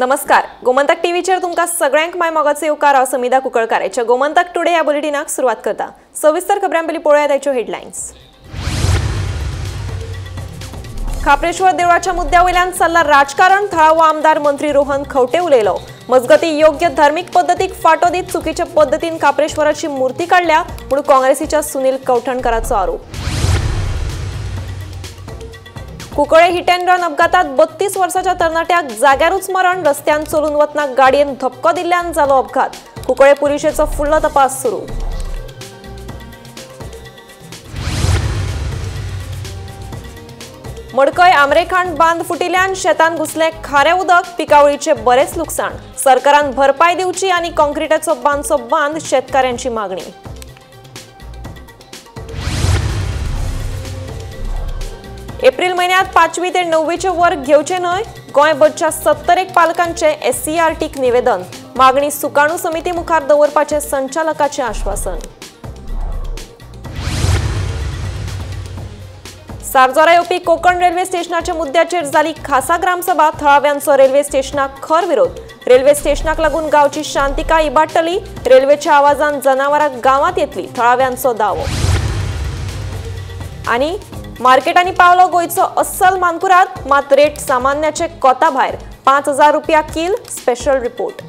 नमस्कार, गोमंतक टीव्हीचेर तुमकां सगळ्यांक my मोगाचो येवकार. हांव समिधा कुंकळकार. गोमंतक टुडे ह्या बुलेटिनाक सुरवात करता. सविस्तर खबरां पयलीं पळोवया ताच्यो हेडलायन्स. खाप्रेश्वर देवळाच्या मुद्द्या वयल्यान चल्ला राजकारण. थळावो आमदार मंत्री रोहन खंवटे उलयलो. मजगती योग्य धार्मिक पद्दतीक फाटो दीत चुकीच्या पद्दतीन खाप्रेश्वराची मूर्ती काडल्या म्हूण काँग्रेसीच्या सुनील कवठणकराचो आरोप. कुंकळे हिट अँड रन अपघातात 32 वर्साच्या तरणाट्याक जाग्यारूच मरण. रस्त्यान चलून वतना गाडयेन धपको दिल्ल्यान जालो अपघात. कुंकळे पुलिशेचो फुडलो तपास सुरू. मडकय आमरेखांड बांद फुटिल्ल्यान शेतान घुसले खारें उदक. पिकावळीचे बरेच लुकसाण. सरकारान भरपाय दिवची आनी कॉन्क्रिटाचो बांदचो बांद शेतकाऱ्यांची मागणी. एप्रिल म्हयन्यांत 5वी ते 9वीचे वर्ग घेवचे न्हय. गोंयभरच्या 71 पालकांचे एससीआरटीक निवेदन. मागणी सुकाणू समिती मुखार दवरपाचे संचालकाचे आश्वासन. सारजोरा येवपी कोकण रेल्वे स्टेशनाच्या मुद्द्याचेर जाली खासा ग्रामसभा. थळाव्यांचो रेल्वे स्टेशनाक खर विरोध. रेल्वे स्टेशनाक लागून गांवची शांतिकाय इबाडटली. रेल्वेच्या आवाजान जनावरां गांवांत येतली, थळाव्यांचो दावो. आनी मार्केटांनी पावलो गोंयचो अस्सल मानकुराद, मात रेट सामान्याचे कोता भायर. 5000 रुपया कील. Special report.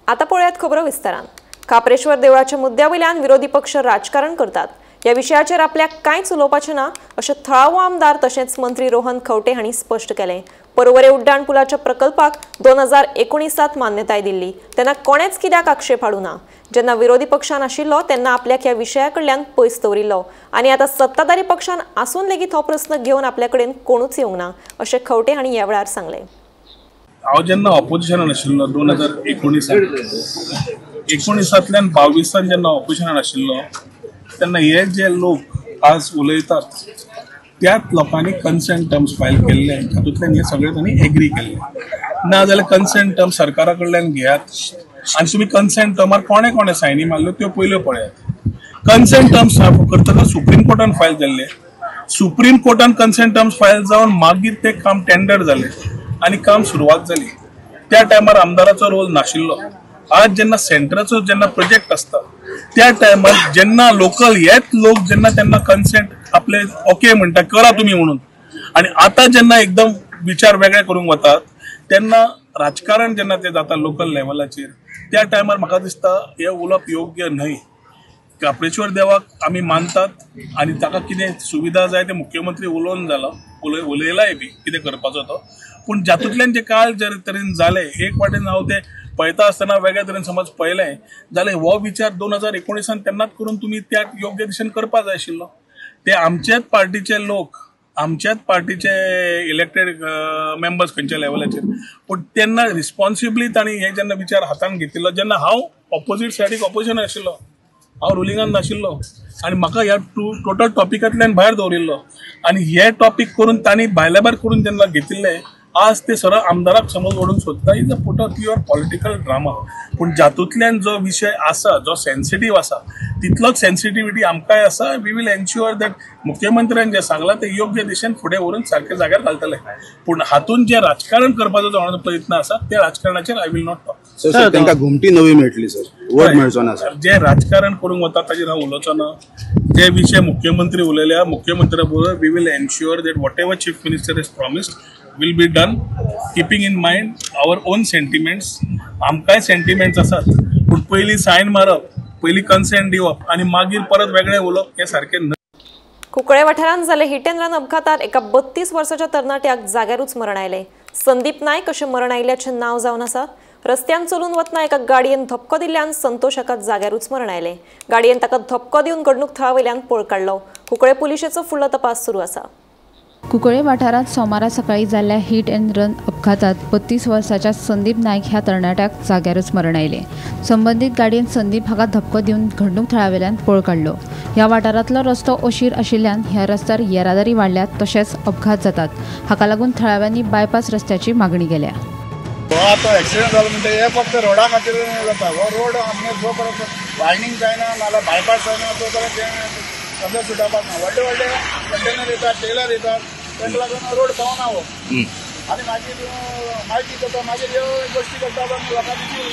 आता पळयात खबरो विस्तारान. खाप्रेश्वर देवळाच्या मुद्द्या वयल्यान विरोधी पक्ष राजकारण करतात. ह्या विशयाचेर आपल्याक कांयच उलोवपाचें ना अशें थळावो आमदार तशेंच मंत्री रोहन खंवटे हांणी स्पश्ट केलें. पर्वरे उड्डाण पुलाच्या प्रकल्पाक 2019 मान्यताय दिल्ली तेन्ना कोणेच कित्याक आक्षेप हाडूं ना. जेन्ना विरोधी पक्षान आशिल्लो तेन्ना आपल्याक ह्या विशया कडल्यान पयस दवरिल्लो आनी आतां सत्ताधारी पक्षान आसून लेगीत हो प्रस्न घेवन आपल्या कडेन कोणूच येवंक ना अशें खंवटे हांणी ह्या वेळार सांगलें. हांव जेन्ना ऑपोजिशनान आशिल्लो 2019 एकोणिसांतल्यान 22 जेन्ना ऑपोजिशनान आशिल्लो तेन्ना हे जे लोक आज उलयतात त्याच लोकांनी कन्सेंट टर्म्स फायल केल्ले, तातूंतल्यान हे सगळे तांणी एग्री केल्ले. ना जाल्यार कन्सेंट टर्म सरकारा कडल्यान घेयात आनी तुमी कन्सेंट टर्मार कोणे कोणे सायनी मारल्यो त्यो पयल्यो पळयात. कन्सेंट टर्म्स करतना सुप्रीम कोर्टान फायल जाल्ले, सुप्रीम कोर्टान कन्सेंट टर्म्स फायल जावन मागीर ते काम टेंडर जालें आनी काम सुरवात जाली. त्या टायमार आमदाराचो रोल नाशिल्लो. आज जेन्ना सेंटराचो जेन्ना प्रोजेक्ट आसता त्या टायमार जेन्ना लोकल हेच लोक जेन्ना तेन्ना कन्सेंट आपले ओके म्हणटा करा तुमी म्हणून, आनी आतां जेन्ना एकदम विचार वेगळे करूंक वतात तेन्ना राजकारण जेन्ना ते जाता लोकल लेवलाचेर त्या टायमार म्हाका दिसता हें उलोवप योग्य न्हय. खाप्रेश्वर देवाक आमी मानतात आनी ताका कितें सुविधा जाय ते मुख्यमंत्री उलोवन जाला, उलयलाय बी कितें करपाचो तो. पूण जातूंतल्यान जे काल जे तरेन जालें एक वाटेन हांव ते पळयता आसतना वेगळ्या तरेन समज पळयलें जाल्यार हो विचार 2019 तेन्नाच करून तुमी त्या योग्य दिशेन करपाक जाय आशिल्लो. ते आमच्याच पार्टीचे लोक, आमच्याच पार्टीचे इलेक्टेड मेंबर्स खंयच्या लेवलाचेर, पूण तेन्ना रिस्पॉन्सिबली तांणी हे जेन्ना विचार हातान घेतिल्लो जेन्ना हांव ऑपोजीट सायडीक ऑपोजिशन आशिल्लो, हांव रुलिंगान नाशिल्लो आनी म्हाका ह्या टोटल टॉपिकांतल्यान भायर दवरिल्लो आनी हे टॉपीक करून तांणी भायल्या भायर करून जेन्ना घेतिल्ले आज ते सरळ आमदाराक समज ओडून सोदता. Is a put a pure political drama. पूण जातूंतल्यान जो विशय आसा जो सेन्सिटीव आसा तितलोच सेन्सिटिविटी आमकांय आसा. We will ensure that मुख्यमंत्र्यान जें सांगलां तें योग्य दिशेन फुडें व्हरून सारकें जाग्यार घालतले. पूण हातूंत जें राजकारण करपाचो जो प्रयत्न आसा त्या राजकारणाचेर I will not talk. Sir तांकां घुमटी नवी मेळटली सर, वोट मेळचो ना सर. जें राजकारण करूंक वता ताचेर हांव उलोवचो ना. जे विशय मुख्यमंत्री उलयल्या मुख्यमंत्र्या बरोबर we will ensure that whatever chief minister is promised will be done, keeping in mind our own sentiments. आमकांय सेंटिमेंट्स आसात, पूण पयलीं सायन मारप, पयलीं कन्सेंट दिवप आनी मागीर परत वेगळें उलोवप हें सारकें न्हय. कुंकळे वाठारांत जाल्ले हिट अँड रन अपघातात एका 32 वर्साच्या तरणाट्याक जाग्यारूच मरण आयलें. संदीप नायक अशें मरण आयिल्ल्याचें नांव जावन आसा. रस्त्यान चलून वतना एका गाडयेन धपको दिल्ल्यान संतोष हाका जाग्यारूच मरण आयलें. गाडयेन ताका धपको दिवन घडणूक थळा वयल्यान पळ काडलो. कुंकळे पुलिशेचो फुडलो तपास सुरू आसा. कुंकळे वाठारांत सोमारा सकाळी जाल्ल्या हिट अँड रन अपघातात 32 वर्साच्या संदीप नायक ह्या तरणाट्याक जाग्यारूच मरण आयलें. संबंदीत गाडयेन संदीप हाका धपको दिवन घडणूक थळावेल्यान पळ काडलो. ह्या वाठारांतलो रस्तो अशीर आशिल्ल्यान ह्या रस्त्यार येरादारी वाडल्या तशेंच अपघात जातात. हाका लागून थळाव्यांनी बायपास रस्त्याची मागणी केल्या. आतां एक्सिडंट जालो म्हणटा हे फक्त रोडा खातीर जाता. हो रोड आमगे जो पर्यंत वायडनींग जायना नाल्यार बायपास जायना तो पर्यंत कसले सुटावपाक ना. व्हडले व्हडले कंटेनर येतात, ट्रेलर येतात, तांकां लागून रोड पावना हो. आनी मागीर माहिती करता, मागीर ह्यो गोश्टी करता लोकांनी जीव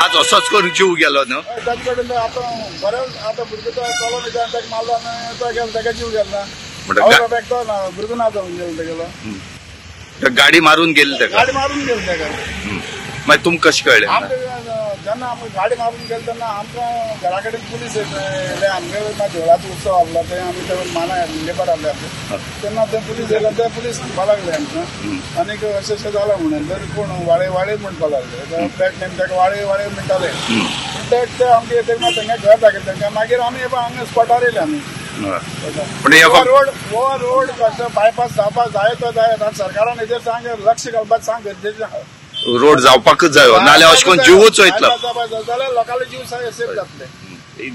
आज असोच करून जीव गेलो न्हू ताजे कडेन. आतां बरें आतां भुरगो तो चलोन येता ताका मारलो आनी तो गेलो, ताका जीव गेलो ना. आवय बापायक तो ना, भुरगो ना जावन गेलो तेगेलो. गाडी मारून गेली ताका, गाडी मारून गेली ताका. मागीर तुमकां कशें कळ्ळें? आमकां जेन्ना आमकां गाडी मारून गेली तेन्ना आमकां घरा कडेन पुलीस येयले. आमगे देवळाचो उत्सव आसलो, थंय आमी ते मानाय लेबर आसले आमचे, तेन्ना ते पुलीस येयले, ते पुलीस म्हणपाक लागले आमकां आनीक अशें अशें जालां म्हणून. तर कोण वाळे वाळे म्हणपाक लागले, फ्लॅट नेम ताका वाळे वाळे म्हणटाले. ते ते आमगे येतकीर तेंगे घर दाखयलें तांकां. मागीर आमी हांगा स्पॉटार येयले आमी. रोड हो रोड कसो बायपास जावपाक जाय तो जाय. आतां सरकारान हेजेर सांग लक्ष घालपाक सांग गरजेचें आहा. रोड जावपाकच जायो, नाल्यार अशें करून जीवच वयतलो जाल्यार लोकांले जीव सेफ जातले.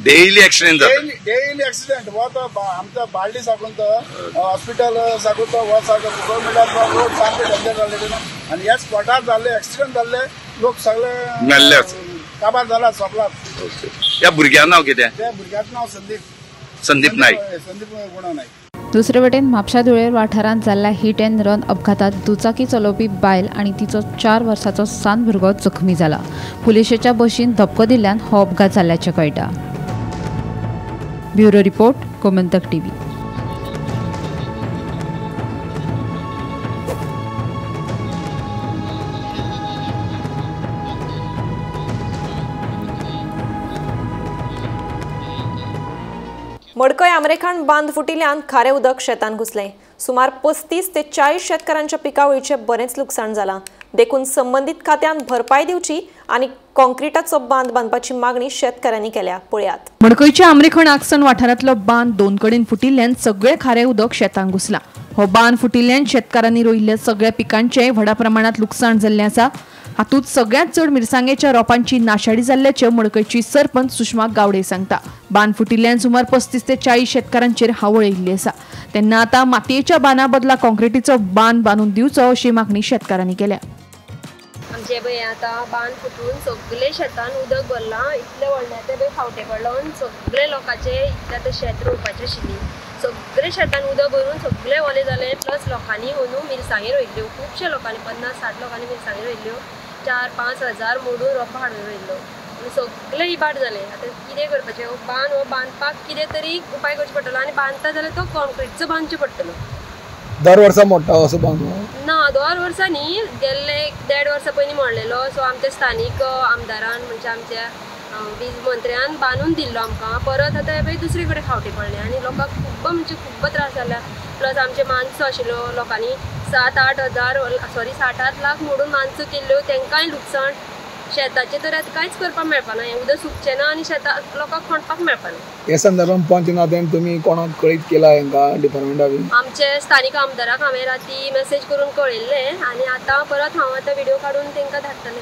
डेली एक्सिडेंट जाता, डेली एक्सिडेंट. हो तो आमच्या बार्डी साकून तो हॉस्पिटल साकून तो हो सारको गव्हर्मेंटाचो रोड सामके डेंजर जाल्ले आनी ह्या स्पॉटार जाल्ले एक्सिडेंट जाल्ले लोक सगळे मेल्ले, काबार जाला, सोंपलात. ह्या भुरग्या नांव कितें? त्या भुरग्याचें नांव संदीप, संदीप नायक, संदीप गुणा नायक. दुसरे वटेन म्हापशा धुळेर वाठारांत जाल्ल्या हिट अँड रन अपघातात दुचाकी चलोवपी बायल आनी तिचो 4 वर्सांचो सान भुरगो जखमी जाला. पुलिशेच्या बशीन धपको दिल्ल्यान हो अपघात जाल्ल्याचें कळटा. Bureau report, Gomantak TV. Madkai Amrekhand बांद फुटिल्ल्यान खारें उदक शेतान घुसलें. सुमार 35 ते 40 शेतकारांच्या पिकावळीचें बरेंच लुकसाण जालां. देखून संबंदीत खात्यान भरपाय दिवची आनी कॉन्क्रिटाचो बांद बांदपाची मागणी शेतकारांनी केल्या. पळयात. मडकयच्या आमरेखण आक्सन वाठारांतलो बांद दोन कडेन फुटिल्ल्यान सगळें खारें उदक शेतान घुसलां. हो बांद फुटिल्ल्यान शेतकारांनी रोयिल्ल्या सगळ्या पिकांचें व्हडा प्रमाणांत लुकसाण जाल्लें आसा. हातूंत सगळ्यांत चड मिरसांगेच्या रोपांची नाशाडी जाल्ल्याचें मडकयची सरपंच सुषमा गावडे सांगता. बांद फुटिल्ल्यान सुमार 35 ते 40 शेतकारांचेर हावळ येयिल्ली आसा. तेन्ना आतां मातयेच्या बांदा बदला कॉन्क्रिटीचो बांद बांदून दिवचो अशी मागणी शेतकारांनी केल्या. आमचे पळय आतां बांद फुटून सगळे शेतान उदक भरलां, इतलें व्हडलें तें पळय फावटे पडलो, सगळे लोकांचे इतलें आतां शेत रोवपाचें आशिल्ली, सगळे शेतान उदक भरून सगळे ओले जाले. प्लस लोकांनी अंदू मिरसांगी रोयिल्ल्यो, खुबशे लोकांनी 50-60 लोकांनी मिरसांगी रोयिल्ल्यो, 4-5 हजार मोडून रोपां हाडून रोयिल्लो आनी सगळे इबाड जाले. आतां कितें करपाचें? हो बांद हो बांदपाक कितें तरी उपाय करचो पडटलो आनी बांदता जाल्यार तो कॉन्क्रिटचो बांदचो पडटलो. दर वर्सा मोडटा असो बांद? ना, दर वर्सा न्ही, गेल्ले 1.5 वर्सां पयलीं मोडलेलो. सो आमच्या स्थानीक आमदारान म्हणजे आमच्या वीज मंत्र्यान बांदून दिल्लो आमकां. परत आतां पळय दुसरे कडेन फावटी पडले आनी लोकांक खूब म्हणजे खूब त्रास जाला. प्लस आमचे मानसो आशिल्लो, लोकांनी 7-8 हजार सॉरी 7-8 लाख मोडून मानसो केल्ल्यो, तांकांय लुकसाण. शेताचें तर आतां कांयच करपाक मेळपाना, हें उदक सुकचें ना आनी शेतां लोकांक खणपाक मेळपाना. हे संदर्भात पंच नात्यान तुमी कोणाक कळीत केला हांकां डिपार्टमेंटा बी? आमचे स्थानीक आमदाराक हांवें राती मेसेज करून कळयल्लें आनी आतां परत हांव आतां व्हिडियो काडून तांकां धाडटलें.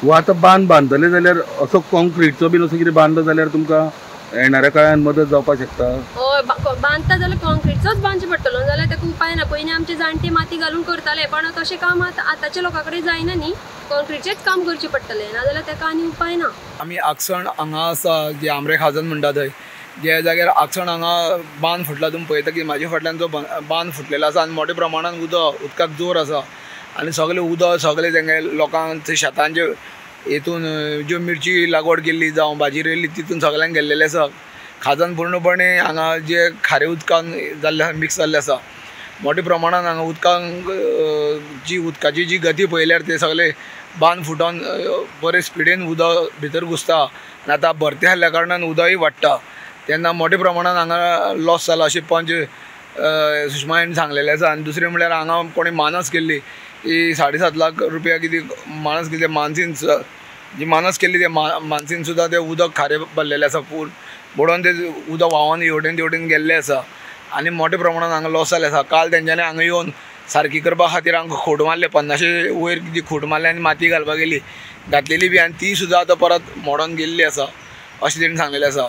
वा आतां बांद बांदतले जाल्यार असो कॉन्क्रिटचो बीन असो कितें बांदलो जाल्यार तुमकां येणाऱ्या काळान मदत जावपाक शकता? हय, बांदता जाल्यार कॉन्क्रिटचोच बांदचो पडटलो, जाल्यार ताका उपाय ना. पयलीं आमचे जाणटे माती घालून करताले, पण तशें काम आतां आतांच्या लोकां कडेन जायना न्ही, कॉन्क्रिटचेंच काम करचें पडटलें, नाजाल्यार ताका आनी उपाय ना. आमी आक्सण हांगा आसा, जे आमरे खाजन म्हणटा थंय, ज्या जाग्यार आक्सण हांगा बांद फुटला. तुमी पळयता की म्हाजे फाटल्यान जो बांद फुटलेलो आसा आनी मोठ्या प्रमाणान उदक, उदकाक जोर आसा आनी सगळें उदक सगळें तेंगे लोकांक शेतांचे हेतून ज्यो मिरची लागवड केल्ली जावं भाजी रोयल्ली तितून सगळ्यांक गेल्लेलें आसा. खाजन पूर्णपणे हांगा जे खारे उदकान जाल्लें आसा, मिक्स जाल्लें आसा. मोठ्या प्रमाणान हांगा उदकांक जी उदकाची जी गती पळयल्यार ते सगळे बांद फुटोन बरे स्पिडीन उदक भितर घुसता आनी आतां भरती आसल्या कारणान उदकय वाडटा. तेन्ना मोठ्या प्रमाणान हांगा लॉस जाला अशें पंच सुषमा हांणी सांगलेलें आसा. आनी दुसरें म्हणल्यार हांगा कोणें मानस केल्ली की 7.5 लाख रुपया कितें मानस केल्ली, मानसीन जी मानस केल्ली ते मानसीन सुद्दां तें उदक खारें भरलेलें आसा, फूल बुडोवन तें उदक व्हांवन हेवटेन तेवटेन गेल्लें आसा आनी मोठ्या प्रमाणान हांगा लॉस जाल्लें आसा. काल तेंच्यांनी हांगा येवन सारकी करपा खातीर हांगा खोट मारले, 50 वयर कितें खोट मारले आनी माती घालपाक गेली, घातलेली बी आनी ती सुद्दां आतां परत मोडोन गेल्ली आसा अशें तेणी सांगलेलें आसा.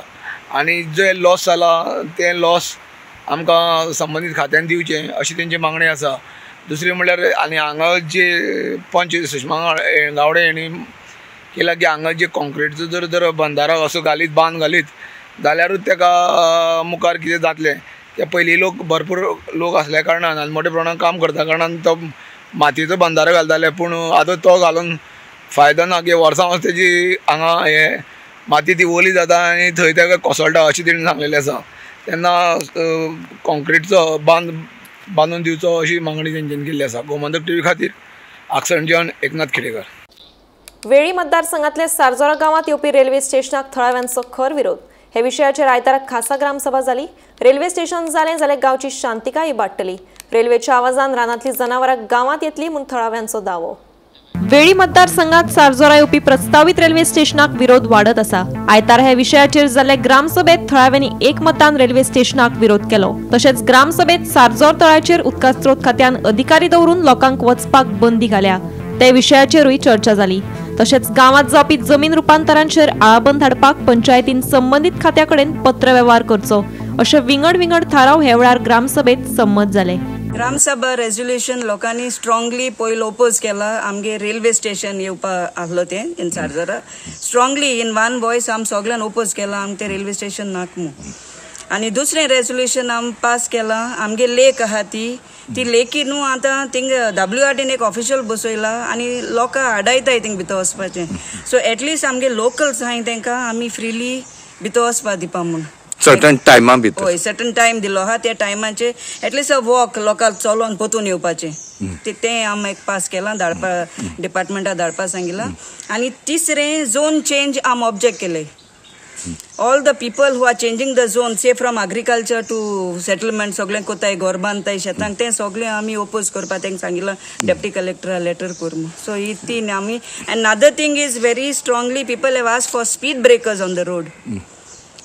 आनी जे लॉस जाला तें लॉस आमकां संबंदीत खात्यान दिवचें अशी तेंची मागणी आसा. दुसरें म्हणल्यार आनी हांगा जे पंच सुषमा गावडे हांणी केलां की हांगा जे कॉन्क्रिटचो जर जर बंदारो असो घालीत, बांद घालीत जाल्यारूच ताका मुखार कितें जातलें. ते पयलीं लोक भरपूर लोक आसल्या कारणान आनी मोठ्या प्रमाणान काम करता कारणान तो मातयेचो बंदारो घालताले, पूण आतां तो घालून फायदो ना की वर्सां वर्स तेजी हांगा हे माती ती ओली जाता आनी थंय ताका कोसळटा अशें तेणी सांगलेलें आसा. तेन्ना कॉन्क्रिटचो बांद बांदून दिवचो अशी मागणी तेंच्यांनी केल्ली आसा. गोमंतक टीव्ही खातीर आक्सणच्यान एकनाथ खेडेकर. वेळी मतदारसंघातल्या सारजोरा गावात येवपी रेल्वे स्टेशनाक थळाव्यांचो खर विरोध. हे विशयाचेर आयतारा खासा ग्रामसभा जाली. रेल्वे स्टेशन जालें जाल्यार गांवची शांतिकाय इबाडटली. रेल्वेच्या आवाजान रानांतली जनावरां गांवांत येतली म्हूण थळाव्यांचो दावो. वेळी मतदारसंघात सारजोरा येवपी प्रस्तावित रेल्वे स्टेशनाक विरोध वाडत आसा. आयतारा ह्या विशयाचेर जाल्ले ग्रामसभेत थळाव्यांनी एकमतान रेल्वे स्टेशनाक विरोध केलो. तशेंच ग्रामसभेत सारजोर तळाचेर उदका स्रोत खात्यान अधिकारी दवरून लोकांक वचपाक बंदी घाल्या ते विशयाचेरूय चर्चा जाली. तशेंच गांवांत जावपी जमीन रुपांतरांचेर आळाबंद हाडपाक पंचायतीन संबंदीत खात्या कडेन पत्रवेव्हार करचो अशे विंगड विंगड थाराव ह्या वेळार ग्रामसभेत संमत जाले. ग्रामसभा रेजोल्युशन लोकांनी स्ट्रॉंगली पयलो ओपोज केला. आमगे रेल्वे स्टेशन येवपा आसलो तें in Sarjora strongly in one voice आम सगळ्यान ओपोज केला आमकां तें रेल्वे स्टेशन नाक म्हूण. आनी दुसरें रेजोल्युशन आम पास केलां आमगे लेक आहा ती ती लेकी न्हू आतां थिंग WRDन एक ऑफिशियल बसयला आनी लोकां आडायताय थिंग भितर वचपाचें. सो एटलिस्ट आमगे लोकल्स आहाय तेंकां आमी फ्रिली भितर वचपा दिवपा म्हूण सर्टन टायमा भितर. हय, सर्टन टायम दिलो आहा त्या टायमाचेर एटलिस्ट अ वॉक लोकांक चलोन पोतून येवपाचें तें आम एक पास केलां धाडपा डिपार्टमेंटा धाडपा सांगिलां. आनी तिसरें झोन चेंज आम ऑब्जेक्ट केलें. All the people who are changing the zone, say from agriculture to settlement, सगळें कोताय घर बांदताय शेतांक तें सगळें आमी ओपोज करपा तेंकां सांगिलां डेप्टी कलेक्टरा लेटर कर म्हूण. सो ही तीन आमी. And other thing is very strongly people have asked for speed breakers on the road.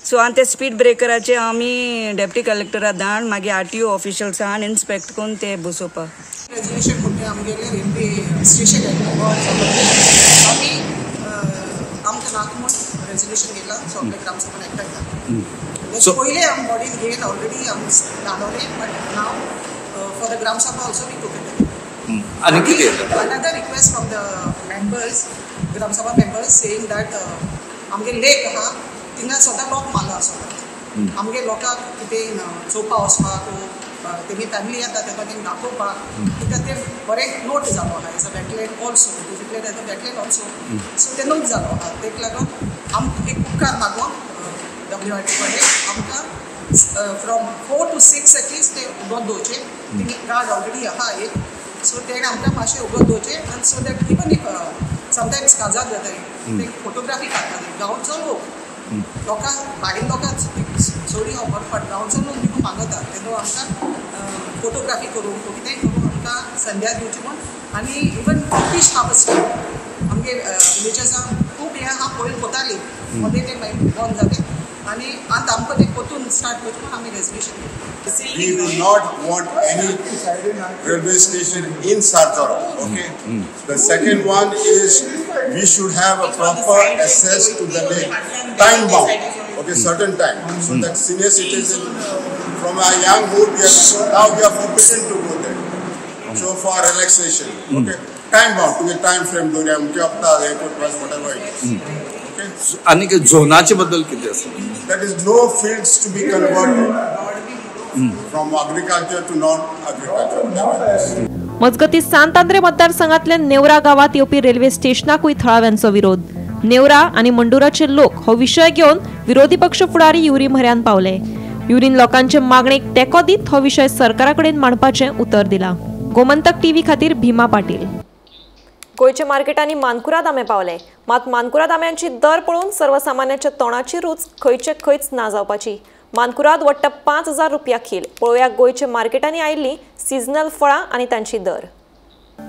So आनी ते स्पीड ब्रेकराचे आमी डेप्टी कलेक्टरा धाड मागीर RTO officials हाड इन्स्पेक्ट करून ते बसोवपाक. रेजोल्युशन म्हणटा आमगेलें रेल्वे स्टेशन आमी आमकां नाक म्हूण रेजोल्युशन घेतला सगळे ग्रामसभा एकठांय जाता. पयले आम बॉडीन घेवन ऑलरेडी आम दाखवले but now for the gram sabha also we took it. आनी कितें another request from the members gram sabha members saying that आमगे लेक आहा थिंगा सदां लोक मारला आसता आमगे लोकांक कितें चोवपा वचपाक तेमी फॅमिली येता तेका तेंकां दाखोवपाक कित्याक तें बरें नोट जालो आहा as a wetland also it is declared as a wetland also. So तें नोट जालो आहा तेका लागून आमकां एक उपकार मागोन WRD कडेन आमकां फ्रॉम 4 to 6 at least ते उगत दवरचें. तेणी गार्ड ऑलरेडी आहा एक सो तेणें आमकां मातशें उगत दवरचें आनी so that even if sometimes काजार जाता ते फोटोग्राफी काडटा गांवचो लोक लोकांक भायल्या लोकांक चोरी खबर पडटा गांवचो लोक देखून मागता तेन्ना आमकां फोटोग्राफी करूंक कितेंय करूंक आमकां संध्या दिवची म्हूण. आनी इवन फीश हार्वस्टींग आमगे विलेजर्सांक खूब हें आहा पयलीं कोतालीं मदें तें मागीर बंद जालें आनी आतां आमकां तें परतून स्टार्ट करचें म्हूण आमी रेजोल्युशन घेतलें. We do not want any railway station in Sarjora, okay? The second one is we should have a proper access to the lake, time bound, okay, certain time, so that senior citizen from our young hood, now we are forbidden to go there. So for relaxation, okay, time bound, to a time frame, whatever it is. Okay. आणि झोनाचे बद्दल किती असं? There is no fields to be converted from agriculture to non-agriculture. मजगती सांत आंद्रे मतदारसंघातल्या नेवरा गावात येवपी railway स्टेशनाकूय थळाव्यांचो विरोध. नेवरा आनी मंडुराचे लोक हो विशय घेवन विरोधी पक्ष फुडारी युरी म्हऱ्यान पावले. युरीन लोकांचे मागणेक तेंको दीत हो विशय सरकारा कडेन मांडपाचें उतर दिलां. गोमंतक टीव्ही खातीर भीमा पाटील. गोंयच्या मार्केटांनी मानकुराद आंबे पावले. मात मानकुराद आंब्यांची दर पळोवन सर्वसामान्याच्या तोंडाची रूच खंयचे खंयच ना जावपाची. मानकुराद वट्ट 5,000 रुपया कील. पळोवया गोंयच्या मार्केटांनी आयिल्लीं सिजनल फळां आनी तांची दर.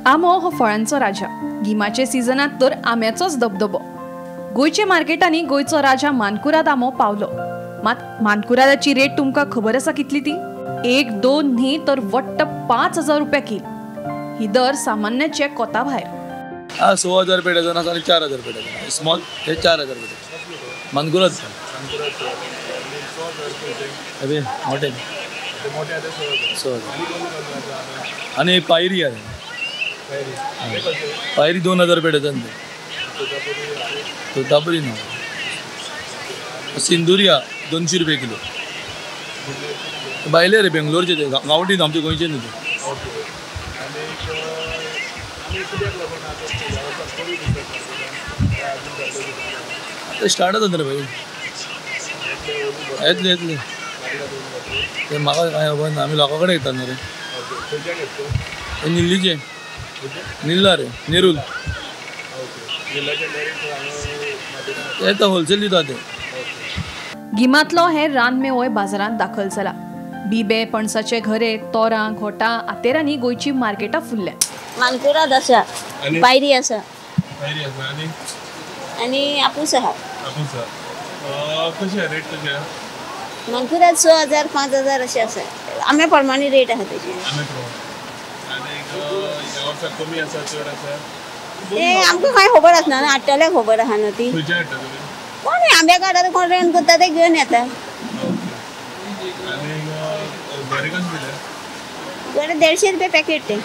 आंबो हो फळांचो राजा. गिमाच्या सिजनात तर आंब्याचोच दबदबो. गोंयच्या मार्केटांनी गोंयचो राजा मानकुराद आंबो पावलो. मात मानकुरादाची रेट तुमकां खबर आसा कितली ती? 1, 2 न्ही तर वट्ट 5,000 रुपया कील. ही दर सामान्याचे कोता भायर. 6,000 रुपये डझन आसा आनी 4,000 रुपये डझन. स्मॉल हे 4,000 रुपये मानकुराद. अबे मोठे 6,000. आनी पायरी आहे, पायरी 2,000 रुपये डझन. तोतापुरी ना, सिंदुरिया 200 रुपये किलो. भायले रे बेंगलोरचे ते, गांवठी आमचे गोंयचे न्हू ते. आतां स्टार्ट जाता रे भाई, येतले येतले ते म्हाका कांय खबर ना, आमी लोकां कडेन घेतात न्हू रे. निल्लीचे, निल्ला रे, नेरूल येता, होलसेल दिता ते. गिमांतलो हे रानमेवोय बाजारांत दाखल जाला. बिबे, पणसाचे घरे, तोरां, घोटां, आतेरांनी गोंयची मार्केटां फुल्ल्या. मानकुराद आसा, पायरी आसा आनी आपूस आहा. कशे रेट कशे? मानकुराद 6,000 5,000 अशें आसा, आंब्या प्रमाणे रेट आहा तेजी. कमी आसा चड आसा ते आमकां कांय खबर आसना, हाडटल्याक खबर आहा न्हू ती. कोण आंब्या काडार कोण रेंट करता ते घेवन येता. घरे 150 रुपया पॅकेट ते.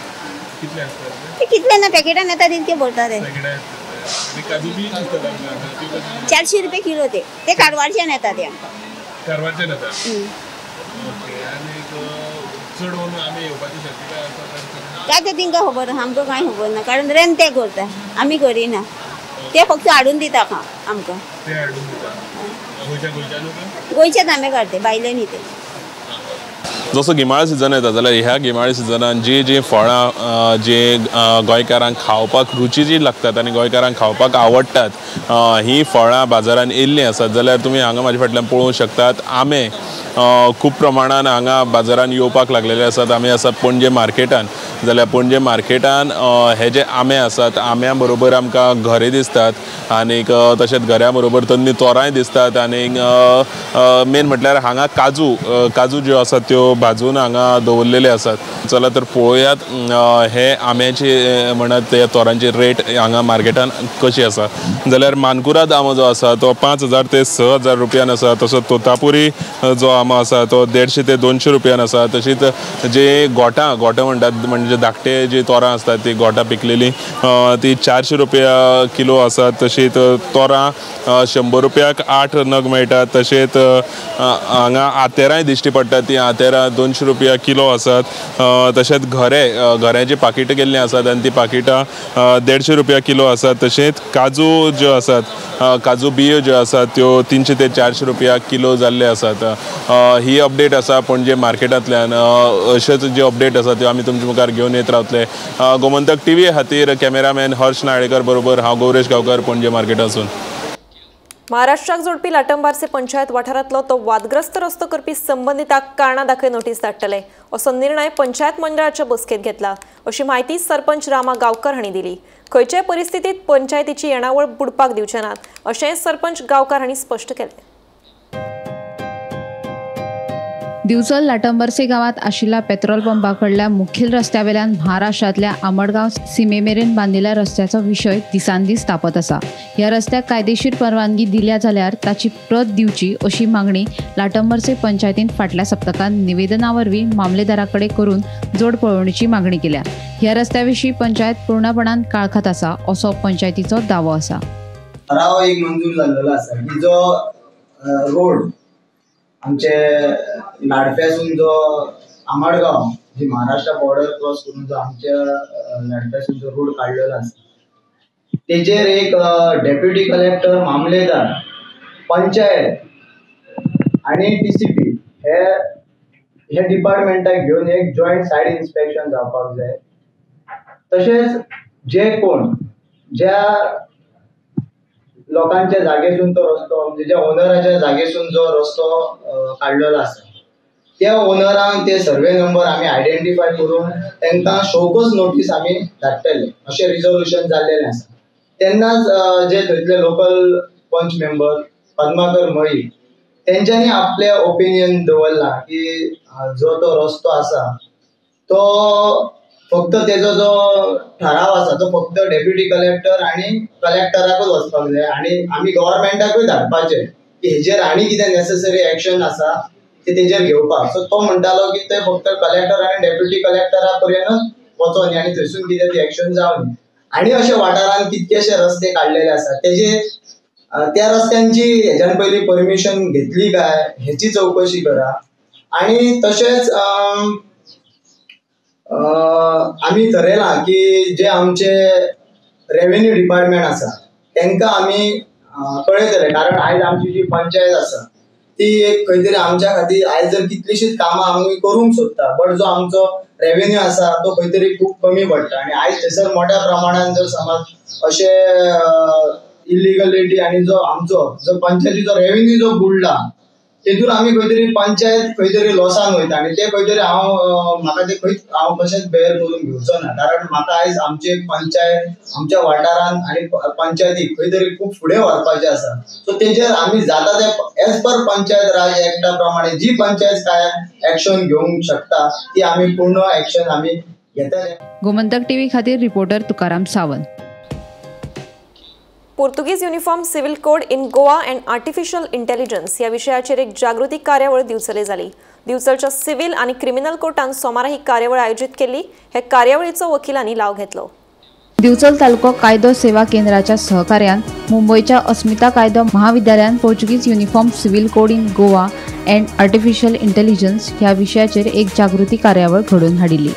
ते कितले ना पॅकेटान येता तितके भरता ते. 400 रुपया किलो ते, ते कारवारच्यान येता ते आमकां. कारवारच्यान येता. काय ते तिंकां खबर आहा, आमकां कांय खबर ना, कारण रेंट ते करता, आमी करिना. ते फक्त हाडून दिता आमकां. गोंयच्याच आंबे काडटे, भायले न्ही ते. जसो गिमाळ सिजन येता जाल्यार ह्या गिमाळ सिजनान जी जी फळां जी गोंयकारांक खावपाक रुचीची लागतात आनी गोंयकारांक खावपाक आवडटात ही फळां बाजारान येयल्लीं आसात. जाल्यार तुमी हांगा म्हाजे फाटल्यान पळोवंक शकतात आंबे खूब प्रमाणान हांगा बाजारान येवपाक लागलेले आसात. आमी आसात पणजे मार्केटान, जाल्यार पणजे मार्केटान हे जे आंबे आसात आंब्या बरोबर आमकां घरे दिसतात आनीक तशेंच घऱ्या बरोबर तन्नी तोरांय दिसतात आनीक मेन म्हटल्यार हांगा काजू काजू ज्यो आसात त्यो भाजून हांगा दवरलेले आसात. चला तर पळोवयात हे आंब्याची म्हणत ह्या तोरांची रेट हांगा मार्केटान कशी आसा. जाल्यार मानकुराद आंबो जो आसा तो 5,000 ते 6,000 रुपयान आसा. तसोच तोतापुरी जो आंबो आसा तो 150 ते 200 रुपयान आसा. तशीच जे गोठां गोठां म्हणटात म्हणजे धाकटे जी तोरां आसतात ती गोठां पिकलेली ती 400 रुपया किलो आसात. तशीच तोरां 100 रुपयाक 8 नग मेळटात. तशेंच हांगा आतेरांय दिश्टी पडटात, ती आतेरां 200 रुपया किलो आसात. तशेंच घरे घऱ्याची पाकिटां केल्लीं आसात आनी ती पाकिटां 150 रुपया किलो आसात. तशेंच काजू ज्यो आसात काजू बियो ज्यो आसात त्यो 300 ते 400 रुपया किलो जाल्ले आसात. ही अपडेट आसा पणजे मार्केटांतल्यान. अशेंच जे अपडेट आसा त्यो आमी तुमचे मुखार घेवन येत रावतले. गोमंतक टीव्ही खातीर कॅमेरामॅन हर्ष नाळेकर बरोबर हांव गौरेश गांवकर, पणजे मार्केटासून. महाराष्ट्राक जोडपी लाटंबारसे पंचायत वाठारांतलो तो वादग्रस्त रस्तो करपी संबंदिताक कारणां दाखय नोटीस धाडटले असो निर्णय पंचायत मंडळाच्या बसकेंत घेतला अशी म्हायती सरपंच रामा गांवकर हांणी दिली. खंयच्याय परिस्थितीत पंचायतीची येणावळ बुडपाक दिवचे नात अशेंय सरपंच गांवकर हांणी स्पश्ट केलें. दिवचल लाटंबरसे गावात आशिल्ल्या पेट्रोल पंपा कडल्या मुखेल रस्त्यावेल्यान महाराष्ट्रांतल्या आमडगांव सीमेमेरेन बांदिल्ल्या रस्त्याचो विशय दिसानदीस तापत आसा. ह्या रस्त्याक कायदेशीर परवानगी दिल्या जाल्यार ताची प्रत दिवची अशी मागणी लाटंबरसे पंचायतीन फाटल्या सप्तकांत निवेदना वरवीं मामलेदारा कडेन करून जोड पळोवणीची मागणी केल्या. ह्या रस्त्या विशीं पंचायत पूर्णपणान काळखात आसा असो पंचायतीचो दावो आसा. ठराव एक मंजूर जाल्लो आसा की जो रोड आमचे लाडप्यासून जो आमडगांव जी महाराष्ट्र बॉर्डर क्रॉस करून जो आमच्या लाडप्यासून जो रोड काडलेलो आसा तेजेर एक डेप्युटी कलेक्टर, मामलेदार, पंचायत आनी टीसीपी हे हे डिपार्टमेंटाक घेवन एक जॉयंट सायड इन्स्पेक्शन जावपाक जाय. तशेंच जे कोण ज्या लोकांच्या जागेसून तो रस्तो म्हणजे ज्या ओनराच्या जागेसून जो रस्तो काडलेलो आसा त्या ओनरान ते सर्वे नंबर आमी आयडेंटिफाय करून तांकां शोकॉज नोटीस आमी धाडटले अशें रिजोल्युशन जाल्लेलें आसा. तेन्नाच जे थंयतले लोकल पंच मेंबर पद्माकर मळी तेंच्यांनी आपलें ओपिनियन दवरलां की जो तो रस्तो आसा तो फक्त तेजो जो ठराव आसा तो फक्त डेप्युटी कलेक्टर आनी कलेक्टराकूच वचपाक जाय आनी आमी गव्हर्मेंटाकूय धाडपाचें की हेजेर आनी कितें नेसेसरी एक्शन आसा ते तेजेर घेवपाक. सो तो म्हणटालो की ते फक्त कलेक्टर आनी डेप्युटी कलेक्टरा पर्यंतच वचोनी आनी थंयसून कितें ती एक्शन जावनी. आनी अशे वाठारान कितकेशे रस्ते काडलेले आसा तेजे त्या रस्त्यांची हेज्यान पयलीं परमिशन घेतली काय हेची चवकशी करा. आनी तशेंच आमी थरयलां की जे आमचे रेवेन्यू डिपार्टमेंट आसा तांकां आमी कळयतले, कारण आयज आमची जी पंचायत आसा ती एक खंय तरी आमच्या खातीर आयज जर कितलीशीच कामां आमी करूंक सोदता, बट जो आमचो रेवेन्यू आसा तो खंय तरी खूब कमी पडटा. आनी आयज थंयसर मोठ्या प्रमाणान जर समज अशे इलिगलिटी आनी जो आमचो जो पंचायतीचो रेवेन्यू जो बुडला तेतून आमी खंय तरी पंचायत खंय तरी लॉसान वयता आनी ते खंय तरी हांव म्हाका ते खंयच हांव कशेंच बेर करून घेवचो ना, कारण म्हाका आयज आमची पंचायत आमच्या वाठारान आनी पंचायतीक खंय तरी खूब फुडें व्हरपाचें आसा. सो तेजेर आमी जाता ते एज पर पंचायत राज एक्टा प्रमाणे जी पंचायत काय एक्शन घेवंक शकता ती आमी पूर्ण एक्शन आमी घेतले. गोमंतक टीव्ही खातीर reporter Tukaram Sawant. Portuguese uniform civil code in Goa and artificial intelligence ह्या विशयाचेर एक जागृती कार्यावळ दिवचले जाली. दिवचलच्या सिव्हिल आनी क्रिमिनल कोर्टान सोमारा ही कार्यावळ आयोजीत केली. हे कार्यावळीचो वकिलांनी लाव घेतलो. दिवचल तालुको कायदो सेवा केंद्राच्या सहकार्यान मुंबयच्या अस्मिता कायदो महाविद्यालयान Portuguese uniform civil code in Goa and artificial intelligence ह्या विशयाचेर एक जागृती कार्यावळ घडोवन हाडिल्ली.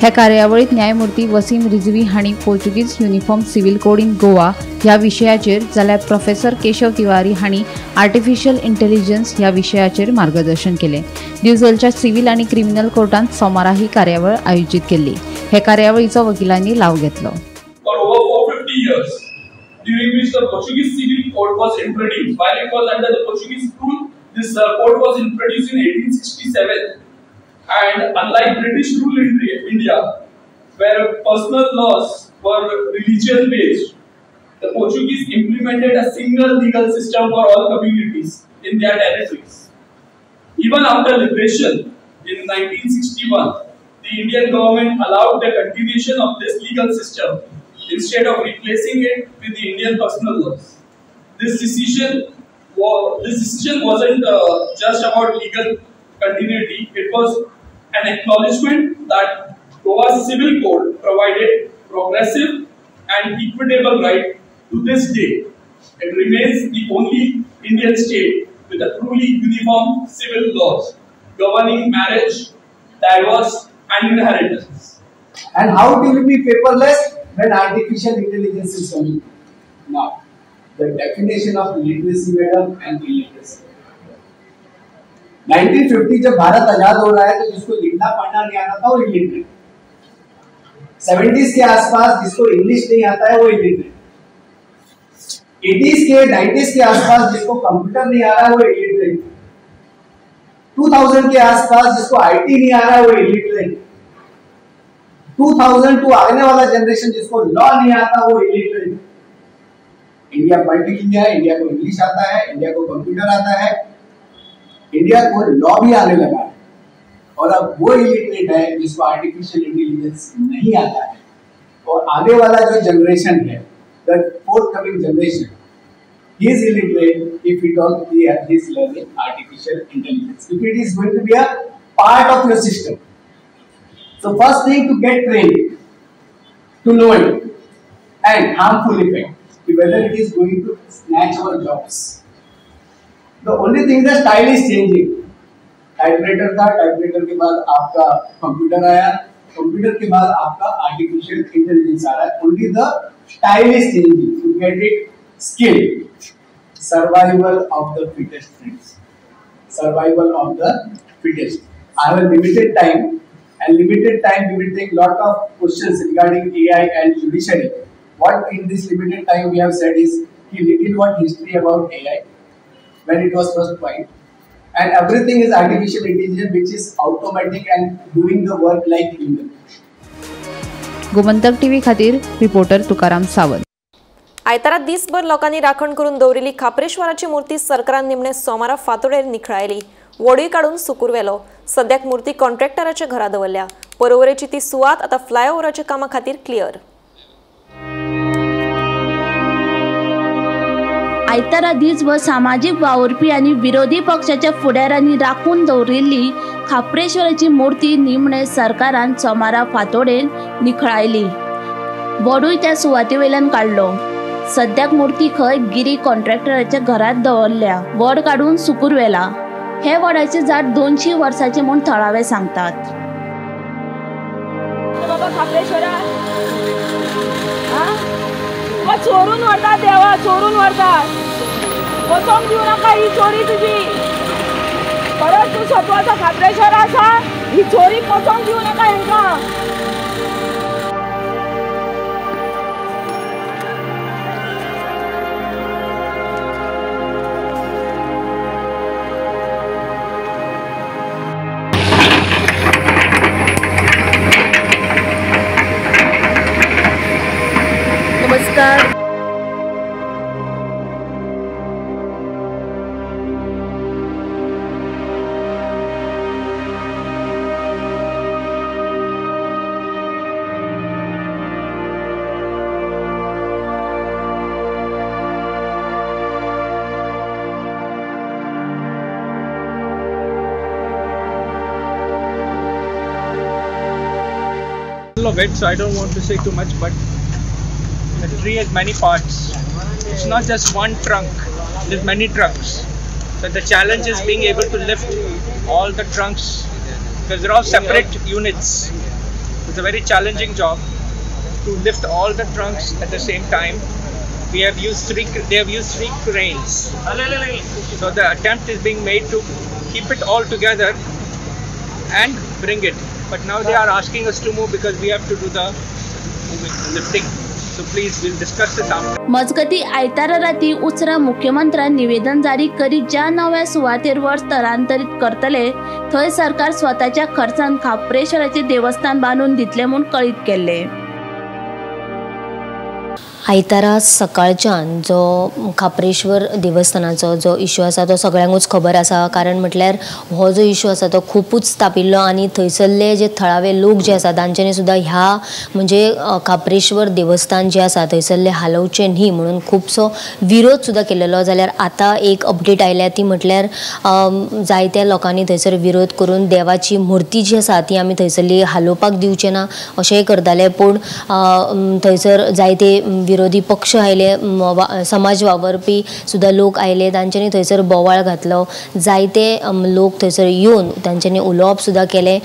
ह्या कार्यावळीत न्यायमूर्ती वसीम रिजवी हांणी Portuguese uniform civil code in Goa ह्या विशयाचेर जाल्यार प्रोफेसर केशव तिवारी हांणी आर्टिफिशियल इंटेलिजन्स ह्या विशयाचेर मार्गदर्शन केलें. दिवचलच्या सिव्हिल आनी क्रिमिनल कोर्टान सोमारा ही कार्यावळ आयोजीत केल्ली. हे कार्यावळीचो वकिलांनी लाव घेतलो. For over 450 years, during which the Portuguese civil code was introduced. While it was under the Portuguese rule, this code was introduced in 1867. And unlike British rule in India, where personal laws were religion based, the Portuguese implemented a single legal system for all communities in their territories. Even after liberation in 1961, the Indian government allowed the continuation of this legal system instead of replacing it with the Indian personal laws. This decision wasn't just about legal continuity, it was an acknowledgement that Goa's civil code provided progressive and equitable right to this day. It remains the only Indian state with a truly uniform civil laws governing marriage, divorce and inheritance. And how it will be paperless when artificial intelligence is coming? Now, the definition of literacy, madam, and illiteracy. 1950 जब भारत आजाद हो रहा है तो जिसको लिखना पढ़ना नहीं आता था वो इलिटरेट। 70s के आसपास जिसको इंग्लिश नहीं आता है वो illiterate. 80s K 90s K आसपास जिसको कंप्यूटर नहीं आ रहा है वो इलिटरेट। 2000 के आसपास जिसको IT नहीं आ रहा है वो इलिटरेट। 2002 आने वाला जनरेशन जिसको लॉ नहीं आता वो इलिटरेट। इंडिया पढ़ लिख गया है, इंडिया को इंग्लिश आता है, इंडिया को कंप्यूटर आता है, इंडिया को लॉ भी आने लगा है, और अब वो इलिटरेट है जिसको आर्टिफिशियल इंटेलिजेंस नहीं आता है। और आने वाला जो जनरेशन है, the forthcoming generation, he is illiterate if it all he is learning artificial intelligence, if it is going to be a part of your system. So first thing to get trained to know it, and harmful effect, whether it is going to snatch our jobs. The only thing, the style is changing. Typewriter था, typewriter K बाद आपका computer आया, computer K बाद आपका artificial intelligence आ रहा है। Only the style is changing to get it skill. Survival of the fittest, friends, survival of the fittest. I have a limited time, and limited time we will take lot of questions regarding AI and judiciary. What in this limited time we have said is ki little what history about AI, when it was first coined, and everything is artificial intelligence which is automatic and doing the work like human. Gomantak TV खातीर reporter Tukaram Sawant. आयतारा दिसभर लोकांनी राखण करून दवरिल्ली खाप्रेश्वराची मूर्ती सरकारान निमणे सोमारा फांतोडेर निखळायली. वडूय काडून सुकूर व्हेलो. सद्याक मूर्ती कॉन्ट्रॅक्टराच्या घरा दवरल्या. परवरेची ती सुवात आतां फ्लायओव्हराच्या कामा खातीर क्लियर. आयतारा दिसभर सामाजीक वावुरपी आनी विरोधी पक्षाच्या फुडाऱ्यांनी राखून दवरिल्ली खाप्रेश्वराची मूर्ती निमणे सरकारान सोमारा फांतोडेर निखळायली. बोडूय त्या सुवाते वयल्यान काडलो. सद्याक मूर्ती खंय गिरी कॉन्ट्रॅक्टराच्या घरात दवरल्या. वड काडून सुकूर व्हेला. हे वडाचे झाड 200 वर्साचे म्हूण थळावे सांगतात. बाबा खाप्रेश्वरा चोरून व्हरता देवा, चोरून व्हरता, वचोंक दिवं नाका ही चोरी तुजी. परत तूं सत्वाचो खाप्रेश्वर आसा, ही चोरी पचोंक दिवं नाका हेंकां. नमस्कार. Of it, so I don't want to say too much, but the tree has many parts. It's not just one trunk, there's many trunks. So the challenge is being able to lift all the trunks because they're all separate units. It's a very challenging job to lift all the trunks at the same time. We have used they have used three cranes. So the attempt is being made to keep it all together and bring it. But now they are asking us to move because we have to do the moving, lifting. So please, we'll discuss this after. मजगती आयतारा राती उसरा मुख्यमंत्र्यान निवेदन जारी करीत ज्या नव्या सुवातेर वर स्थलांतरीत करतले थंय सरकार स्वताच्या खर्चान खाप्रेश्वराचे देवस्थान बांदून दितले म्हूण कळीत केल्ले. आयतारा सकाळच्यान जो खाप्रेश्वर देवस्थानाचो जो इशू आसा तो सगळ्यांकूच खबर आसा, कारण म्हटल्यार हो जो इशू आसा तो खुबूच तापिल्लो आनी थंयसरले जे थळावे लोक जे आसा तांच्यांनी सुद्दां ह्या म्हणजे खाप्रेश्वर देवस्थान जे आसा थंयसरले हालोवचें न्ही म्हणून खुबसो विरोध सुद्दां केलेलो. जाल्यार आतां एक अपडेट आयल्या ती म्हटल्यार जायत्या लोकांनी थंयसर विरोध करून देवाची मुर्ती जी आसा ती आमी थंयसरली हालोवपाक दिवचे ना अशेंय करताले, पूण थंयसर जायते विरोधी पक्ष आयले, समाज वावरपी सुद्दां लोक आयले, तांच्यांनी थंयसर बोवाळ घातलो, जायते लोक थंयसर येवन तांच्यांनी उलोवप सुद्दां केलें.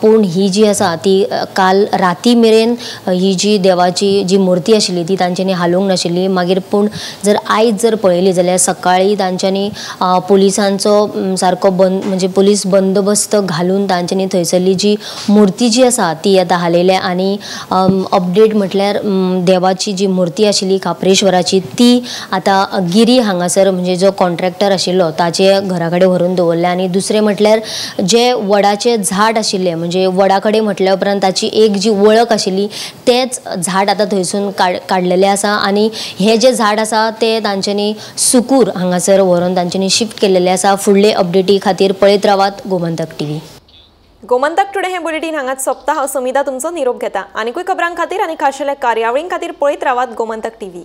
पूण ही जी आसा ती काल राती मेरेन ही जी देवाची जी मुर्ती आशिल्ली ती तांच्यांनी हालोवंक नाशिल्ली. मागीर पूण जर आयज जर पळयली जाल्यार सकाळीं तांच्यांनी पुलिसांचो सारको म्हणजे पुलीस बंदोबस्त घालून तांच्यांनी थंयसरली जी मुर्ती जी आसा ती आतां हालयल्या आनी अपडेट म्हटल्यार देवाची जी मुर्ती आशिल्ली खाप्रेश्वराची ती आतां गिरी हांगासर म्हणजे जो कॉन्ट्रॅक्टर आशिल्लो ताचे घरा कडेन व्हरून दवरल्या. आनी दुसरें म्हटल्यार जे वडाचें झाड आशिल्लें म्हणजे वडा कडेन म्हटल्या उपरांत ताची एक जी वळख आशिल्ली तेंच झाड आतां थंयसून काडलेलें आसा आनी हें जें झाड आसा तें तांच्यांनी सुकूर हांगासर व्हरून तांच्यांनी शिफ्ट केल्लेलें आसा. फुडले अपडेटी खातीर पळयत रावात गोमंतक टीव्ही. गोमंतक टुडे हे बुलेटीन हांगाच सोंपता. हांव समिता तुमचो निरोप घेता. आनीकूय खबरां खातीर आनी खाशेल्या कार्यावळीं खातीर पळयत रावात गोमंतक टीव्ही.